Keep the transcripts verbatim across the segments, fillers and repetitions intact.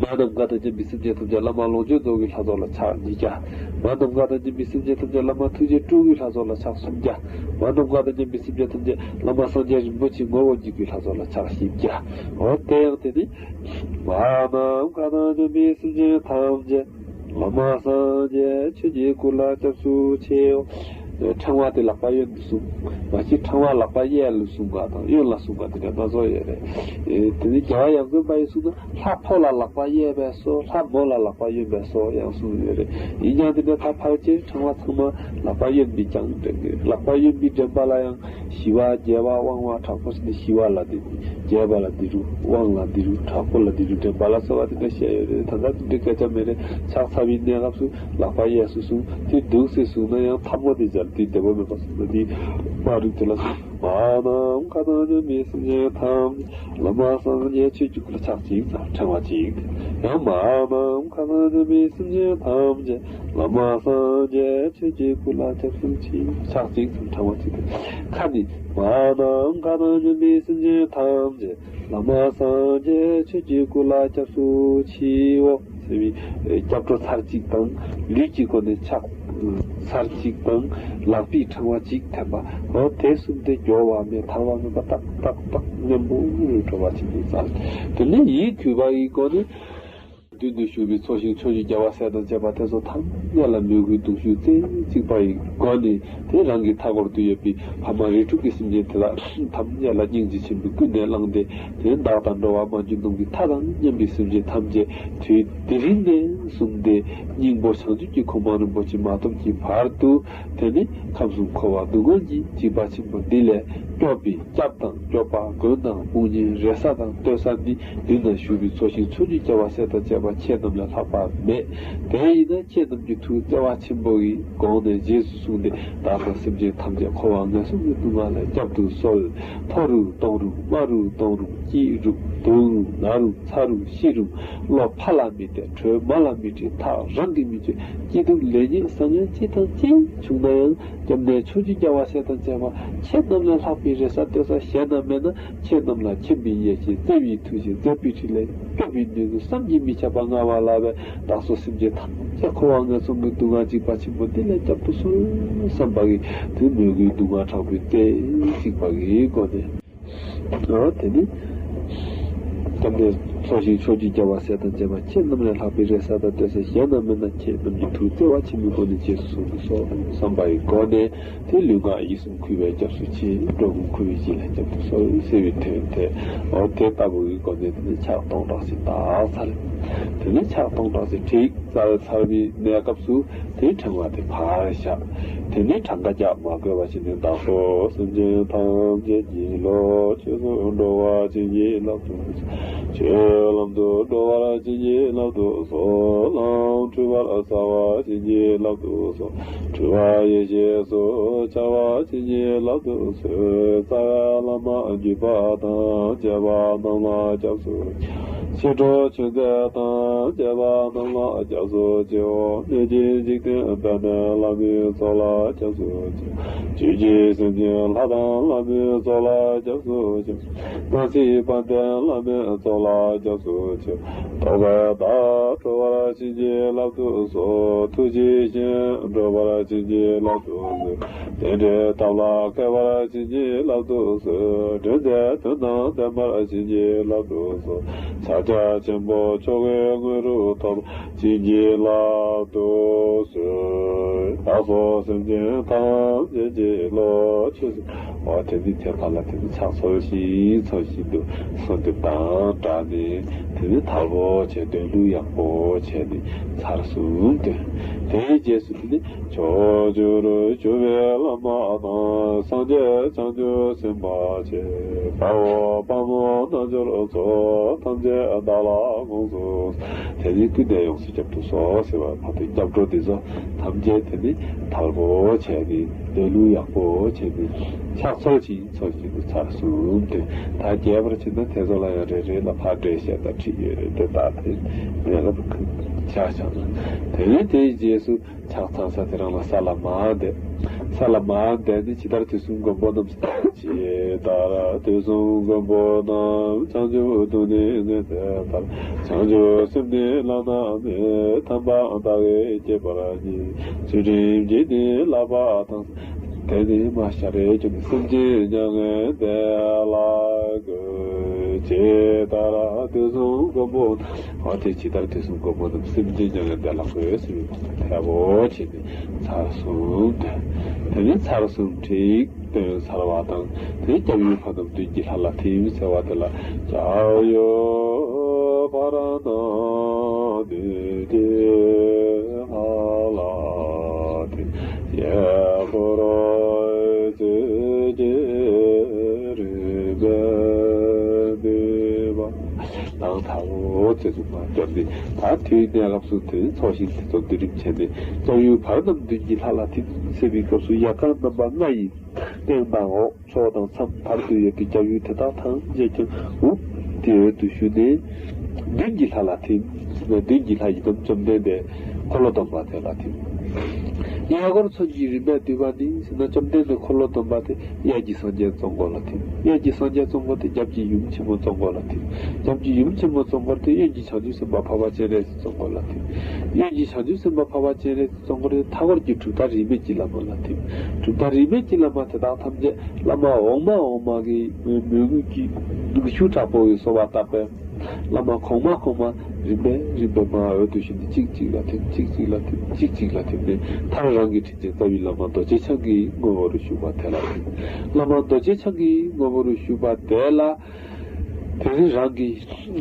མ་ནམ་མཁའ་དང་མཉམ་པའི་སེམས་ཅན་ཐམས་ཅད་བླ་མ་ལོངས་སྤྱོད་རྫོགས་པའི་ལྷ་ཚོགས་ལ་ཕྱག་ཉིས་བརྒྱ། མ་ནམ་མཁའ་དང་མཉམ་པའི་སེམས་ཅན་ཐམས་ཅད་བླ་མ་ཐུགས་རྗེ་སྤྲུལ་སྐུའི་ལྷ་ཚོགས་ལ་ཕྱག་སུམ་བརྒྱ། མ་ནམ་མཁའ་དང་མཉམ་པའི་སེམས་ཅན་ཐམས་ཅད་བླ་མ་སངས་རྒྱས་རིན་པོ་ཆེའི་ངོ་བོ་ཉིད་ཀྱི་ལྷ་ཚོགས་ལ་ཕྱག་བཞི་བརྒྱ། འོ་དེ་ཡང་དེ་ནི། མ་ནམ་མཁའ་དང་མཉམ་པའི་སེམས་ཅན་ཐམས་ཅད་བླ་མ་སངས་རྒྱས་ཆོས་ཀྱི་སྐུ་ལ་སྐྱབས་སུ་མཆིའོ། ཕྲེང་བ་དེ་ལག་པ་གཡོན་དུ་བཟུང་། མ་གཞི་ཕྲེང་བ་ལག་པ་གཡས་ལ་བཟུང་བ་དང་གཡོན་ལ་བཟུང་བ་དེ་འདྲ་སྣ་ཚོགས་ཡོད་རེད། དེ་ནི་རྒྱལ་བ་ཡང་དགོན་པ་ཡི་གསུང་ན། ལྷ་ཕོ་ལ་ལག་པ་གཡས་པས་གསོལ། ལྷ་མོ་ལ་ལག་པ་གཡོན་པས་གསོལ་ཡང་གསུངས་ཡོད་རེད། ཡིན་ཀྱང་དེ་འདྲ་ད་ཕལ་ཆེར་ཕྲེང་བ་ཚང་མ་ལག་པ་གཡོན་པས་ཀྱང་འདྲེན་གྱི། ལག་པ་གཡོན་པས་འདྲེན་པ་ལ་ཡང་ཞི་བ་རྒྱས་པ་དབང་བ་དྲག་པོ་ཟེར་ནས་ཞི་བ་ལ་འདི་རུ། རྒྱས་པ་ལ་འདི་རུ། དབང་ལ་འདི་རུ། དྲག་པོ་ལ་འདི་རུ་འདྲེན་པ་ལ་སོགས་པ་དེ་འདྲ་བཤད་ཡོད་རེད། ད་ལྟ་དེ་འདྲའི་སྐད་ཆ་མེད་རེད། ཕྱག་འཚལ་བའི་གནས་སྐབས་སུ་ལག་པ་གཡས་སུ་བཟུང་། དེ་འདུག་སེ་བཟུང་ན་ཡང་ཐལ་མོ་དེ་སྦྱར་དུས་བདེ་པོ་མེད་པ་སོང་ན། དེ་མ་རུང་དེ་ལ་སོགས། མ་ནམ་མཁའ་དང་མཉམ་པའི་སེམས་ཅན་ཐམས་ཅད་བླ་མ་སངས་རྒྱས་ཆོས་ཀྱི་སྐུ་ལ་ཕྱག་གཅིག་ཙམ་ཕྲེང་བ་གཅིག། ཡང་མ་ནམ་མཁའ་དང་མཉམ་པའི་སེམས་ཅན་ཐམས་ཅད་བླ་མ་སངས་རྒྱས་ཆོས་ཀྱི་སྐུ་ལ་སྐྱབས་སུ་མཆི། ཕྱག་གཅིག་ཙམ་ཕྲེང་བ་གཅིག་དང་། ཁ་ནི། མ་ནམ་མཁའ་དང་མཉམ་པའི་སེམས་ཅན་ཐམས་ཅད་བླ་མ་སངས་རྒྱས་ཆོས་ཀྱི་སྐུ་ལ་སྐྱབས་སུ་མཆིའོ་ཟེར་བའི་སྐྱབས་འགྲོ་ཚར་གཅིག་དང་། ལུས་ཀྱི་སྒོ་ནས་ཕྱག་ཚར་གཅིག་དང་། ལག་པའི་ཕྲེང་བ་གཅིག་འཐེན་པ། འོ་དེ་གསུམ་དེ་སྦྱོར་བ་མེད། ཐར་བ་མེད་པ་ཏག་ཏག་ཏག་མཉམ་པོ་འགྲོ་བ་ཅིག་ཡིན་ཙང་། དེ་ནས་ཡིད་གུས་པ་ཡི་སྒོ་ནས། མདུན་དུ་བཞུགས་པའི་ཚོགས་ཞིང་ཕྱོགས་བཅུའི་རྒྱལ་བ་སྲས་དང་བཅས་པ་དེ་ཚོ་ཐམས་ཅད་ལ་མོས་གུས་གདུང་ཤུགས་རྩེ་གཅིག་པ་ཡི་སྒོ་ནས། དེ་རང་གི་མཐའ་འཁོར་དུ་ཡོད་པའི་ཕ་མ་རིགས་དྲུག་གི་སེམས་ཅན་དེ་དག་ཐམས་ཅད་ལ་སྙིང་རྗེ་ཆེན་པོས་ཀུན་ནས་བསླངས་ཏེ། དེ་བདག་དང་འགྲོ་བ་མ་གྱུར་ནང་གི་མཐའ་དང་མཉམ་པའི་སེམས་ཅན་ཐམས་ཅད་དུས་དེ་རིང་ནས་བཟུང་སྟེ་སྙིང་པོ་བྱང་ཆུབ་ཀྱི་གོ་འཕང་རིན་པོ་ཆེ་མ་ཐོབ་ཀྱི་བར་དུ། དེ་ནི་ཁམས་གསུམ་འཁོར་བ་སྡུག་བསྔལ་གྱི་འཇིགས་པ་ཆེན་པོ་འདི་ལས་སྐྱོབ་པའི་སྐྱབས་དང་སྐྱོབ་པ། མགོན་དང་དཔུང་གཉེན། རེ་ས་དང་བསྟོད་ས་ནི། མདུན་ན་བཞུགས་པའི་ཚོགས་ཞིང་ཕྱོགས་བཅུའི་རྒྱལ་བ་སྲས་དང་བཅས་པ་ཁྱེད་རྣམས་ལས་ལྷག་པ་མེད། དེ་ཡིན་ན་ཁྱེད་རྣམས་ཀྱི་ཐུགས་བརྩེ་བ་ཆེན་པོ་ཡི་དགོངས་ནས་རྗེས་སུ་བཟུང་སྟེ། བདག་དང་སེམས་ཅན་ཐམས་ཅད་འཁོར་བ་ངན་སོང་གི་སྡུག་བསྔལ་ལས་བསྐྱབ་ཏུ་གསོལ། མཐོ་རུང་དོག་རུང་དམའ་རུང་སྟོང་རུང་སྐྱིད་རུང་སྡུག་རུང་ན་རུང་ཚ་རུང་ཤི་རུང་། བློ་ཕར་ལ་མི་གཏད། གྲོས་མར་ལ་མི་དྲི། ཐག་རང་གིས་མི་ཆོད། སྐྱིད་སྡུག་ལེགས་ཉེས་བཟང་ངན་ཅི་དང་ཅི་བྱུང་ན་ཡང་། སྐྱབས་གནས་ཕྱོགས་བཅུའི་རྒྱལ་བ་སྲས་དང་བཅས་པ་ཁྱེད་རྣམས་ལས་ལྷག་པའི་རེ་ས་བསྟོད་ས་གཞན་ན་མེད་ན། ཁྱེད་རྣམས་ལ་མཁྱེན་པའི་ཡེ་ཤེས། བརྩེ་བའི་ཐུགས་རྗེ། མཛད་པའི་ཕྲིན་ལས། སྐྱོབ་པའི་ནུས་མཐུ། བསམ་གྱིས་མི་ཁྱབ་པ་མངའ་བ་ལ་བས། བདག་སོགས་སེམས་ཅན་ཐམས་ཅད་འཁོར་བ་ངན་སོང་གི་སྡུག་བསྔལ་འཇིགས་པ་ཆེན་པོ་འདི་ལས་བསྐྱབ་ཏུ་གསོལ་བསམ་པ་གིས། དེ་མོས་གུས་སྡུག་བསྔལ་དྲག་པོའི་རྩེ་གཅིག་པ་གི་སྒོ་ནས། འོ་དེ་ནི། སྐྱབས་གནས་ཚོགས་ཞིང་ཕྱོགས་བཅུའི་རྒྱལ་བ་སྲས་དང་བཅས་པ་ཁྱེད་རྣམས་ལས་ལྷག་པའི་རེ་ས་དང་བསྟོད་ས་གཞན་ན་མེད་ན། ཁྱེད་རྣམས་ཀྱི་ཐུགས་བརྩེ་བ་ཆེན་པོའི་སྒོ་ནས་རྗེས་སུ་བཟུང་དུ་གསོལ་བསམ་པ་ཡི་སྒོ་ནས། དེ་ལུས་ངག་ཡིད་གསུམ་གུས་པས་སྐྱབས་སུ་མཆི། འགྲོ་ཀུན་འཁོར་བའི་གཞི་ལས་བསྐྱབ་ཏུ་གསོལ་ཟེར་བའི་དོན་དེ། འོ་དེ་ལྟ་བུ་གི་སྒོ་ནས་དེ་ནི་ཕྱག་སྟོང་ཕྲག་གཅིག་བཏགས་ཚར། དེ་ནི་ཕྱག་སྟོང་ཕྲག་གཅིག་བྲིས་ཚར་ཚར་བའི་གནས་སྐབས་སུ། དེའི་ཕྲེང་བ་དེ་ཕར་བཞག་དེ་ནས་གྲངས་ཀ་རྒྱག་མ་དགོས་པ་བྱས་ནས། བདག་སོགས་སེམས་ཅན་ཐམས་ཅད་ཀྱི་བློ་ཆོས་སུ་འགྲོ་བར་བྱིན་གྱིས་བརླབ་ཏུ་གསོལ། ཆོས་ལམ་དུ་འགྲོ་བར་བྱིན་གྱིས་བརླབ་ཏུ་གསོལ། ལམ་འཁྲུལ་པར་སེལ་བར་བྱིན་གྱིས་བརླབ་ཏུ་གསོལ། འཁྲུལ་པ་ཡེ་ཤེས་སུ་འཆར་བར་བྱིན་གྱིས་བརླབ་ཏུ་གསོལ། རྩ་བའི་བླ་མ་བརྒྱུད་པ་དང་བཅས་པ་རྣམས་ལ་སྐྱབས་སུ། ཕྱི་དྲོ་ཆོས་མཛད་དང་བཅས་པ་རྣམས་ལ་སྐྱབས་སུ་མཆིའོ། གནོད་སྦྱིན་འཇིག་རྟེན་པདྨའི་བླ་མའི་ཚོགས་ལ་སྐྱབས་སུ་མཆིའོ། བཅུད་ཀྱི་སེམས་ཅན་ལྷ་དང་ལྷ་མོའི་ཚོགས་ལ་སྐྱབས་སུ་མཆིའོ། སྣང་སྲིད་དཔལ་ལྡན་བླ་མའི་ཚོགས་ལ་སྐྱབས་སུ་མཆིའོ། རྟོག་པས་བདག་སྒྲོལ་བར་བྱིན་གྱིས་བརླབ་ཏུ་གསོལ། ཐུགས་རྗེས་གཞན་སྒྲོལ་བར་བྱིན་གྱིས་བརླབ་ཏུ་གསོལ། རྟེན་འབྲེལ་ཐབས་ལ་མཁས་པར་བྱིན་གྱིས་བརླབ་ཏུ་གསོལ། འབྲེལ་ཚད་དོན་དང་ལྡན་པར་བྱིན་གྱིས་བརླབ་ཏུ་གསོལ། ཕྱག་རྒྱ་ཆེན་པོ་མཆོག་གི་དངོས་གྲུབ་ཐོབ་པར་བྱིན་གྱིས་བརླབ་ཏུ་གསོལ། བདག་སོགས་སེམས་ཅན་ཐམས་ཅད་ཀྱི་བློ་ཆོས་སུ། འོ་དེ་ནི་དེ་ཕར་ལ་དེ་ནི་ཕྱག་འཚལ་ཞིང་འཚལ་བཞིན་དུ་གསོལ་འདེབས་དང་སྦྲགས་ནས། དེ་ནི་དལ་པོ་བྱས། འདོན་ལུགས་ཡག་པོ་བྱས་ནས་ཚར་གསུམ་འདོན། དེའི་རྗེས་སུ་དེ་ནི། ཕྱོགས་བཅུར་བཞུགས་པའི་བླ་མ་དང་། སངས་རྒྱས་བྱང་ཆུབ་སེམས་དཔའ་ཆེ། དཔའ་བོ་དཔའ་མོ་རྣལ་འབྱོར་ཚོགས། ཐམས་ཅད་བདག་ལ་དགོངས་སུ། དེ་ནི་ཀུན་ནས་ཡོངས་སུ་བསྐྱབ་ཏུ་གསོལ་ཟེར་བ་བར་དུ་སྐྱབས་འགྲོ་འདི་ཚོ་ཐམས་ཅད་དེ་ནི་དལ་པོ་བྱས་ནས། འདོན་ལུགས་ཡག་པོ་བྱས་ནས། ཕྱག་འཚལ་ཞིང་འཚལ་བཞིན་དུ་ཚར་གསུམ་འདོན། ད་རྒྱས་པར་བྱས་ན་དེ་ཚོ་ལ་ཡང་རེ་རེ་ལ་ཕར་འགྲེལ་བཤད་དང་བྲིས་ཡོད་རེད། དེ་ལྟར་དེ་ངས་ལ་ཕྱག་བྱ་ན། དེ་ནས་དེའི་རྗེས་སུ་ཕྱག་འཚལ་ས་དེ་རང་ལ་ས་ལ་མ་བསྡད། ས་ལ་མར་བསྡད་ནས་ཇི་ལྟར་དུས་གསུམ་མགོན་པོ་རྣམས། ཇི་ལྟར་དུས་གསུམ་མགོན་པོ་རྣམས། བྱང་ཆུབ་ཏུ་ནི་མངོན་མཛད་པ། བྱང་ཆུབ་སེམས་ནི་བླ་ན་མེད། ཐོབ་པ་དག་གིས་སྐྱེ་བར་བགྱི། ཚུལ་ཁྲིམས་ཀྱིས་ནི་བསླབ་པ་དང་། དེ་ནི་མ་ཤ་རེ་ཀྱང་། སེམས་ཅན་མྱ་ངན་འདས་ལ་འགོད། ཇི་ལྟར་དུས་གསུམ་མགོན་པོ། འོ་དེ་ཇི་ལྟར་དུས་གསུམ་མགོན་པོ་རྣམས། སེམས་ཅན་མྱ་ངན་འདས་ལ་འགོད་ཟེར་བའི་བར་དུ་དལ་པོ་བྱས་ནས་ཚར་གསུམ་ཐོན། དེ་ནས་ཚར་གསུམ་ཁྲིད་དོན་ཚར་བ་དང་། དེ་ནས་སྐྱབས་ཡུལ་ཕ་རྣམས་མདུན་གྱི་ལྷ་ལ་ཐིམ་ཟེར་བ་དེ་ལ། སྐྱབས་ཡུལ་ཕ་རྣམས་མདུན་གྱི་ལྷ་ལ་ཐིམ། གཡས་སྐོར་རྩེ་གཅིག་རིམ་པས་བསྡུས་པ། ནང་མཐའ་འོ་ཙེ་ཙུག་མ་བརྒྱབ་ནས། ད་དུས་གནས་སྐབས་སུ་དེ་ཚོགས་ཞིང་དེ་ཚོ་བསྡུ་རིམ་བྱས་ནས། སྐྱབས་ཡུལ་བར་རྣམས་མདུན་གྱི་ལྷ་ལ་ཐིམ་ཟེར་བའི་སྐབས་སུ་ཡལ་ག་རྣམ་པ་ལྔ་ཡི་སྟེང་དང་འོག་ཕྱོགས་དང་མཚམས་བར་དུ་ཡོད་པའི་སྐྱབས་ཡུལ་དེ་དག་ཐམས་ཅད་ཀྱང་འོ་དེ་འོད་དུ་ཞུ་ནས། མདུན་གྱི་ལྷ་ལ་ཐིམ། མདུན་གྱི་ལྷ་ཡི་དམ་བཅོམ་ལྡན་འདས་འཁོར་ལོ་སྡོམ་པ་དེ་ལ་ཐིམ། གཡས་སྐོར་མཚོན་གྱིས་རིམ་པས་བསྡུས་པ་ནི་ཟེར་ན། བཅོམ་ལྡན་འདས་འཁོར་ལོ་སྡོམ་པ་དེ་གཡས་ཀྱི་སངས་རྒྱས་གཙོ་འཁོར་ལ་ཐིམ། གཡས་ཀྱི་སངས་རྒྱས་གཙོ་འཁོར་དེ་རྒྱབ་ཀྱི་ཡུམ་ཆེན་མོ་གཙོ་འཁོར་ལ་ཐིམ། རྒྱབ་ཀྱི་ཡུམ་ཆེན་མོ་གཙོ་འཁོར་དེ་གཡོན་གྱི་བྱང་ཆུབ་སེམས་དཔའ་འཕགས་པ་སྤྱན་རས་གཟིགས་གཙོ་འཁོར་ལ་ཐིམ། གཡོན་གྱི་བྱང་ཆུབ་སེམས་དཔའ་འཕགས་པ་སྤྱན་རས་གཙོ་འཁོར་དེ་མཐའ་སྐོར་གྱི་གྲུབ་མཐའ་རིས་མེད་ཀྱི་ལམ་ལ་ཐིམ། གྲུབ་མཐའ་རིས་མེད་ཀྱི་ལམ་དེ་དག་ཐམས་ཅད་བླ་མ་འོག་མ་འོག་མ་གི་མོས་གུས་ཀྱི་གདུང་ཤུགས་དྲག་པོ་ཡི་གསོལ་བ་བཏབ་པས། བླ་མ་གོང་མ་གོང་མ་རིམ་པས་རིམ་པས་མར་འོད་དུ་ཞུ་ནས། གཅིག་གཅིག་ལ་ཐིམ། གཅིག་གཅིག་ལ་ཐིམ། གཅིག་གཅིག་ལ་ཐིམ་ནས། མཐར་རང་གི་དྲིན་ཅན་རྩ་བའི་བླ་མ་རྡོ་རྗེ་འཆང་གི་ངོ་བོ་རུ་བཞུགས་པ་དེ་ལ་ཐིམ། བླ་མ་རྡོ་རྗེ་འཆང་གི་ངོ་བོ་རུ་བཞུགས་པ་དེ་ལ། དེ་ནས་རང་གི་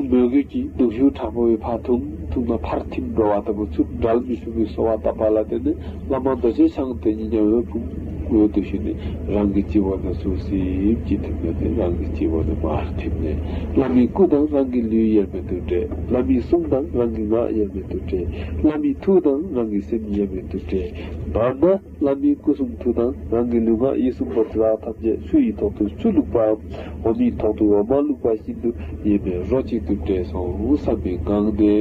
མོས་གུས་ཀྱི་གདུང་ཤུགས་དྲག་པོ་བས་ཕར་ཐུག། ཐུག་ན་ཕར་ཐིམ་འགྲོ་བ་ལྟ་བུ། ཚུར་འབྲལ་མི་ཤུགས་པའི་གསོལ་བ་བཏབ་པ་ལ་བརྟེན་ནས། བླ་མ་རྡོ་རྗེ་འཆང་དེ་ཉིད་ཀྱང་འོད་ཕུང་འོད་དུ་ཞུ་ནས། རང་གི་སྤྱི་བོ་ནས་ཚུར་སིབ་ཀྱིས་ཐིམ་ནས། དེ་རང་གི་སྤྱི་བོ་ནས་མར་ཐིམ་ནས། བླ་མའི་སྐུ་དང་རང་གི་ལུས་དབྱེར་མེད་དུ་འདྲེས། བླ་མའི་གསུང་དང་རང་གི་ངག་དབྱེར་མེད་དུ་འདྲེས། བླ་མའི་ཐུགས་དང་རང་གི་སེམས་དབྱེར་མེད་དུ་འདྲེས། མདོར་ན། བླ་མའི་སྐུ་གསུང་ཐུགས་དང་རང་གི་ལུས་ངག་ཡིད་གསུམ་པོ་དེ་དག་ཐམས་ཅད་ཆུ་ཡི་ཐོག་ཏུ་ཆུ་བླུགས་པའམ། འོ་མའི་ཐོག་ཏུ་འོ་མ་བླུགས་པ་བཞིན་དུ་དབྱེར་མེད་རོ་གཅིག་ཏུ་འདྲེས་སོ་བསམ་པའི་ངང་ནས། དེ་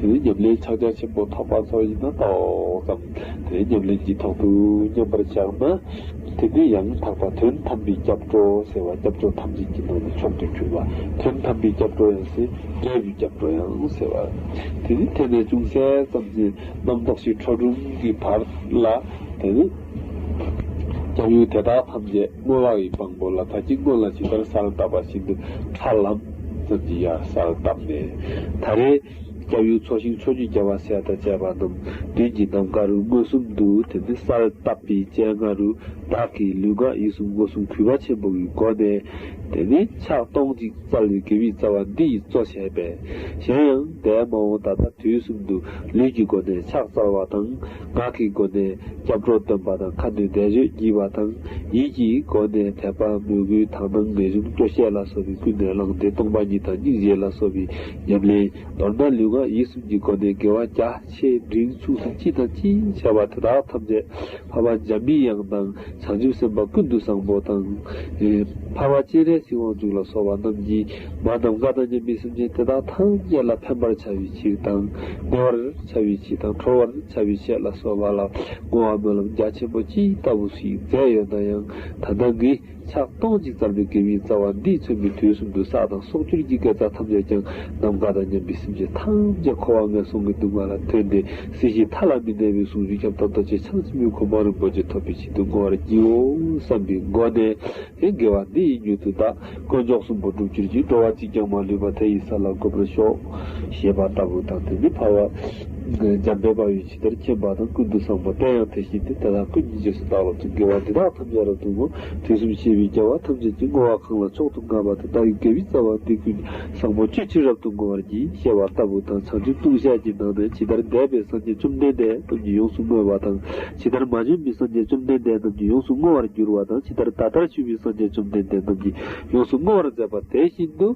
ནས་ཉམས་ལེན་ཕྱག་རྒྱ་ཆེན་པོ་ཐོག་མ་ཚོ་ཡིན་ན་ཏོག་ཙམ་དེ་ཉམས་ལེན་གྱི་ཐོག་ཏུ་མཉམ་པར་བཞག་ན། དེ་ནས་ཡང་དག་པ་དོན་དམ་པའི་སྐྱབས་འགྲོ་ཟེར་བ། སྐྱབས་འགྲོ་ཐམས་ཅད་ཀྱི་ནང་ནས་མཆོག་ཏུ་གྱུར་པ། དོན་དམ་པའི་སྐྱབས་འགྲོ་ཡང་ཟེར། འབྲས་བུའི་སྐྱབས་འགྲོ་ཡང་ཟེར་བ། དེ་ནས་དེ་ནས་ཅུང་ཟད་ཙམ་གྱི་རྣམ་རྟོག་ཞིག་འཕྲོ་སྒྲུབ་ཀྱི་བར་ལ། དེ་ནི་སྐྱབས་ཡུལ་དེ་དག་ཐམས་ཅད་བསྔོ་བ་ཡི་དཔང་པོ་ལ། ད་ཅི་སྔོན་ལ་ཇི་ལྟར་གསལ་བཏབ་པ་བཞིན་དུ་ཁྲ་ལམ་ཙམ་གྱི་ཡར་གསལ་བཏབ་ནས། ད་རེས་སྐྱབས་ཡུལ་ཚོགས་ཞིང་མཆོག་གཉིས་རྒྱལ་བ་སྲས་དང་བཅས་པ་རྣམས་མདུན་གྱི་ནམ་མཁའ་རུ་མངོན་སུམ་དུ་དེ་ནི་གསལ་བཏབ་པའི་སྤྱན་སྔ་རུ། བདག་གི་ལུས་ངག་ཡིད་གསུམ་མངོན་སུམ་གུས་པ་ཆེན་པོ་ཡི་སྒོ་ནས། དེ་ནི་ཕྱག་སྟོང་གཅིག་བཙལ་བའི་དགེ་བའི་རྩ་བ་འདི་ཡིས་གཙོ་བྱས་པས། གཞན་ཡང་འདས་མ་འོངས་ད་ལྟ་དུས་གསུམ་དུ་ལུས་ཀྱི་སྒོ་ནས་ཕྱག་བཙལ་བ་དང་། ངག་གི་སྒོ་ནས་སྐྱབས་འགྲོ་འདོན་པ་དང་། ཁ་ནས་བཟླས་བརྗོད་བགྱིས་པ་དང་། ཡིད་ཀྱི་སྒོ་ནས་དད་པ་མོས་གུས་དག་སྣང་ངེས་འབྱུང་སྐྱོ་ཤས་ལ་སོགས་པའི་ཀུན་ནས་བསླངས་ཏེ། སྟོང་པ་ཉིད་དང་སྙིང་རྗེ་ལ་སོགས་པའི་ཉམས་ལེན། མདོར་ན་ལུས་ངག་ཡིད་གསུམ་གྱི་སྒོ་ནས་དགེ་བ་རྒྱ་ཆེ་འབྲིང་ཆུང་གསུམ་ཅི་དང་ཅིའི་བྱ་བ་དེ་དག་ཐམས་ཅད་འཕགས་པ་འཇམ་པའི་དབྱངས་དང་། བྱང་ཆུབ་སེམས་དཔའ་ཀུན་ཏུ་བཟང་པོ་དང་། ཨེ། འཕགས་པ་སྤྱན་རས་གཟིགས་དབང་ཕྱུག་ལ་སོགས་པ་རྣམས་ཀྱིས་མ་ནམ་མཁའ་དང་མཉམ་པའི་སེམས་ཅན་དེ་དག་ཐམས་ཅད་ལ་ཕན་པར་བྱ་བའི་ཕྱིར་དང་། བསྔོ་བར་བྱ་བའི་ཕྱིར་དང་། གྲོལ་བར་བྱ་བའི་ཕྱིར་ལ་སོགས་པ་ལ་བསྔོ་བ་སྨོན་ལམ་རྒྱ་ཆེན་པོ་ཅི་ལྟ་བུ་ཞིག་མཛད་ཡོད་ན་ཡང་། ད་ལྟ་ངས་ཕྱག་སྟོང་གཅིག་བཙལ་བའི་དགེ་བའི་རྩ་བ་འདིས་མཚོན་པའི་དུས་གསུམ་དུ་བསགས་དང་གསོག་གྱུར་གྱི་དགེ་རྩ་ཐམས་ཅད་ཀྱང་ནམ་མཁའ་དང་མཉམ་པའི་སེམས་ཅན་ཐམས་ཅད་འཁོར་བ་ངན་སོང་གི་སྡུག་བསྔལ་ལས་ཐར་ཏེ། སྲིད་ཞིའི་མཐའ་ལ་མི་གནས་པའི་ཟུང་འཇུག་ཁྱབ་བདག་རྡོ་རྗེ་འཆང་ཆེན་པོའི་གོ་འཕང་རིན་པོ་ཆེ་ཐོབ་པའི་ཆེད་དུ་བསྔོ་བར་བགྱིའོ་བསམ་པའི་སྒོ་ནས། དེ་དགེ་བ་འདི་ཡིས་མྱུར་དུ་བདག་དཀོན་མཆོག་གསུམ་པོ་འགྲུབ་གྱུར་ཅིག། འགྲོ་བ་གཅིག་ཀྱང་མ་ལུས་པ། དེ་ཡི་ས་ལ་འགོད་པར་ཤོག། ཞེས་པ་ལྟ་བུ་དང་། དེ་ནི་འཕགས་པ་འཇམ་དཔལ་དཔའ་བོས་ཇི་ལྟར་མཁྱེན་པ་དང་། ཀུན་ཏུ་བཟང་པོ་དེ་ཡང་དེ་བཞིན་ཏེ། དེ་དག་ཀུན་གྱི་རྗེས་སུ་བདག་སློབ་ཅིང་། དགེ་བ་འདི་དག་ཐམས་ཅད་རབ་ཏུ་བསྔོ། དུས་གསུམ་གཤེགས་པའི་རྒྱལ་བ་ཐམས་ཅད་ཀྱིས། བསྔོ་བ་གང་ལ་མཆོག་ཏུ་བསྔགས་པ་དེས། བདག་གི་དགེ་བའི་རྩ་བ་འདི་ཀུན་ཀྱང་། བཟང་པོ་སྤྱོད་ཕྱིར་རབ་ཏུ་བསྔོ་བར་བགྱི། ཞེས་པ་ལྟ་བུ་དང་། བྱང་ཆུབ་ལྟུང་བཤད་ཀྱི་ནང་ནས་ཇི་ལྟར་འདས་པའི་སངས་རྒྱས་བཅོམ་ལྡན་འདས་རྣམས་ཀྱིས་ཡོངས་སུ་བསྔོས་པ་དང་། ཇི་ལྟར་མ་བྱོན་པའི་སངས་རྒྱས་བཅོམ་ལྡན་འདས་རྣམས་ཀྱིས་ཡོངས་སུ་བསྔོ་བར་འགྱུར་བ་དང་། ཇི་ལྟར་ད་ལྟར་བྱོན་པའི་སངས་རྒྱས་བཅོམ་ལྡན་འདས་རྣམས་ཀྱིས་ཡོངས་སུ་བསྔོ་བར་མཛད་པ་དེ་བཞིན་དུ།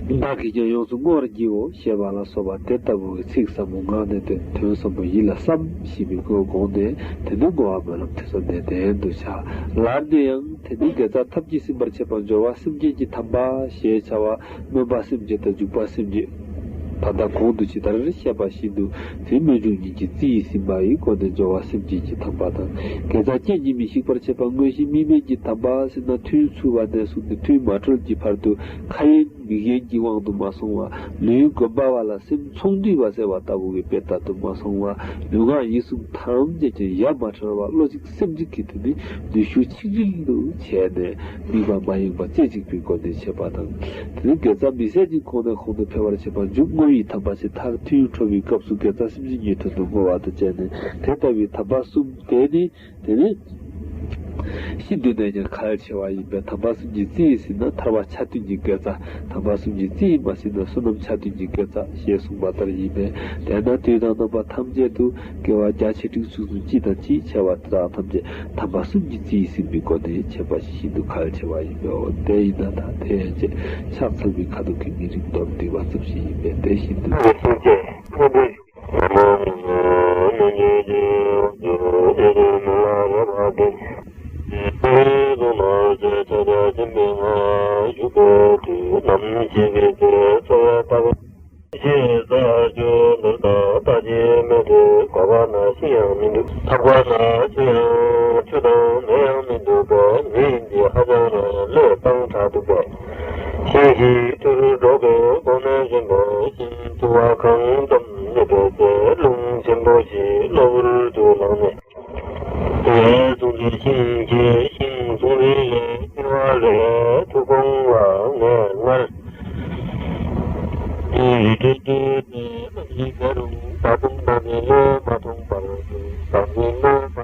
བདག་གིས་ཀྱང་ཡོངས་སུ་བསྔོ་བར་བགྱིའོ། ཞེས་པ་ལ་སོགས་པ་དེ་ལྟ་བུའི་ཚིག་ཟབ་མོ་ངག་ནས་ཐོས། དོན་ཟབ་མོ་ཡིད་ལ་བསམ་ཞེས་པའི་སྒོ་དགོངས་ནས། དེ་ནས་བསྔོ་བ་སྨོན་ལམ་དེ་ཚོ་ནན་ཏན་དུ་བྱ། ལར་ནས་ཡང་དེ་ནས་དགེ་རྩ་ཐབས་ཀྱིས་ཟིན་པར་བྱེད་པ་སྦྱོར་བ་སེམས་བསྐྱེད་ཀྱི་ཐབས་པ་ཞེས་བྱ་བ། སྨོན་པ་སེམས་བསྐྱེད་དང་འཇུག་པ་སེམས་བསྐྱེད། ད་ལྟ་གོང་དུ་ཇི་ལྟར་བཤད་པ་བཞིན་དུ། དེ་སྨོན་འཇུག་གཉིས་ཀྱི་རྩི་ཡིས་ཟིན་པ་ཡི་སྒོ་ནས་སྦྱོར་བ་སེམས་བསྐྱེད་ཀྱི་དམ་པ་དང་། དགེ་རྩ་རྐྱེན་གྱིས་མི་ཤིགས་པར་བྱེད་པ། དངོས་གཞི་དམིགས་མེད་ཀྱི་དམ་པ་ཟེར་ན། ཐུན་ཚུགས་པ་ནས་བཟུང་སྟེ་ཐུན་མ་གྲོལ་གྱི་བར་དུ། ཁ་ཡེངས་མིག་གཡེང་གི་དབང་དུ་མ་སོང་བ། ལུས་གོམས་པ་བ་ལ་སེམས་ཚོང་འདུས་པ་ཟེར་བ་ལྟ་བུ་གི་དཔེ་ལྟར་དུ་མ་སོང་བ། ལུས་ངག་ཡིད་གསུམ་ཐམས་ཅད་ཀྱང་ཡ་མ་བྲལ་བ། བློ་གཅིག་སེམས་གཅིག་གིས་དེ་ནི་ནུས་ཤུགས་ཆིག་སྒྲིལ་དུ་བྱས་ནས། དམིགས་པ་མ་ཡེངས་པ་རྩེ་གཅིག་པའི་སྒོ་ནས་བྱེད་པ་དང་། དེ་ནི་དགེ་རྩ་མི་ཟད་ཅིང་གོང་ནས་གོང་དུ་འཕེལ་བར་བྱེད་པ་འཇུག་བསྔོ་བའི་དམ་པ་ཞེས། མཐར་ཐུན་འཁྱོལ་བའི་སྐབས་སུ་དགེ་རྩ་སེམས་ཅན་གཉིས་དོན་དུ་བསྔོ་བ་དང་བཅས་ནས། དེ་ལྟ་བུའི་དམ་པ་གསུམ་དེ་ནི། དེ་ནི་ཤིན་ཏུ་ནས་ཀྱང་གལ་ཆེ་བ་ཡིན་པས། དམ་པ་གསུམ་གྱི་རྩི་ཡིས་ཟིན་ན་ཐར་པ་ཆ་མཐུན་གྱི་དགེ་རྩ། དམ་པ་གསུམ་གྱི་རྩི་ཡིས་མ་ཟིན་ན་བསོད་ནམས་ཆ་མཐུན་གྱི་དགེ་རྩ་ཞེས་གསུངས་པ་ལྟར་ཡིན་པས། དེས་ན་དུས་དང་རྣམ་པ་ཐམས་ཅད་དུ། དགེ་བ་རྒྱ་ཆེ་འབྲིང་ཚུལ་གསུམ་གཅིག་དང་གཅིག་ཆེ་བ་དེ་དག་ཐམས་ཅད་དམ་པ་གསུམ་གྱི་རྩི་ཡིས་ཟིན་པའི་སྒོ་ནས་བྱེད་པ་ཤིན་ཏུ་གལ་ཆེ་བ་ཡིན་པའོ། དེ་ཡིན་ན་ད་དེ་ཡན་ཆད་ཕྱག་འཚལ་བའི་ཁ་དོག་གི་ཉི་རིང་སྡོམ་སྒྲིག་པ་ཙམ་ཞིག་ཡིན་པས། དེ་བཞིན་དུ། ཞེས་ས་རྒྱུ་ནོར་དང་ལྟ་ཅི་མེད་དེ། དགོས་པ་ན་ཅི་ཡང་མི་འདུག་ཐོབ་པ་ན་ཅི་ཡང་ཆུ་དང་མེ་ཡང་མི་འདུག་པས། མི་ཡིན་གྱི་ཧ་ཅང་རང་བློས་བཏང་དྲག་འདུག་པས། ཤིང་གི་ཐུར་སྒྲོག་པའི་སྒོ་ནས་བཞིན་པའི་ཤིང་ཐུ་བ་གང་འཛོམས་རྙེད་པའི་ཚེ། རླུང་ཆེན་པོ་ཞིག་གློ་བུར་དུ་ལངས་ནས། དེ་བས་བཟུང་སྟེ་ཤིང་གི་ཤིང་བཟུང་རིང་ལས་སྐྱེ་བ་ལས་ཐུགས་དགོངས་ལ་ངས་སྔར། འདི་ཡི་དྲིན་དྲིན་ཏེ་རྣམ་སྨིན་འདི་རུ་ད་དུང་བདག་ནི་བློས་མ་ཐོངས་པར་དུ་བདག་ནི་བློས་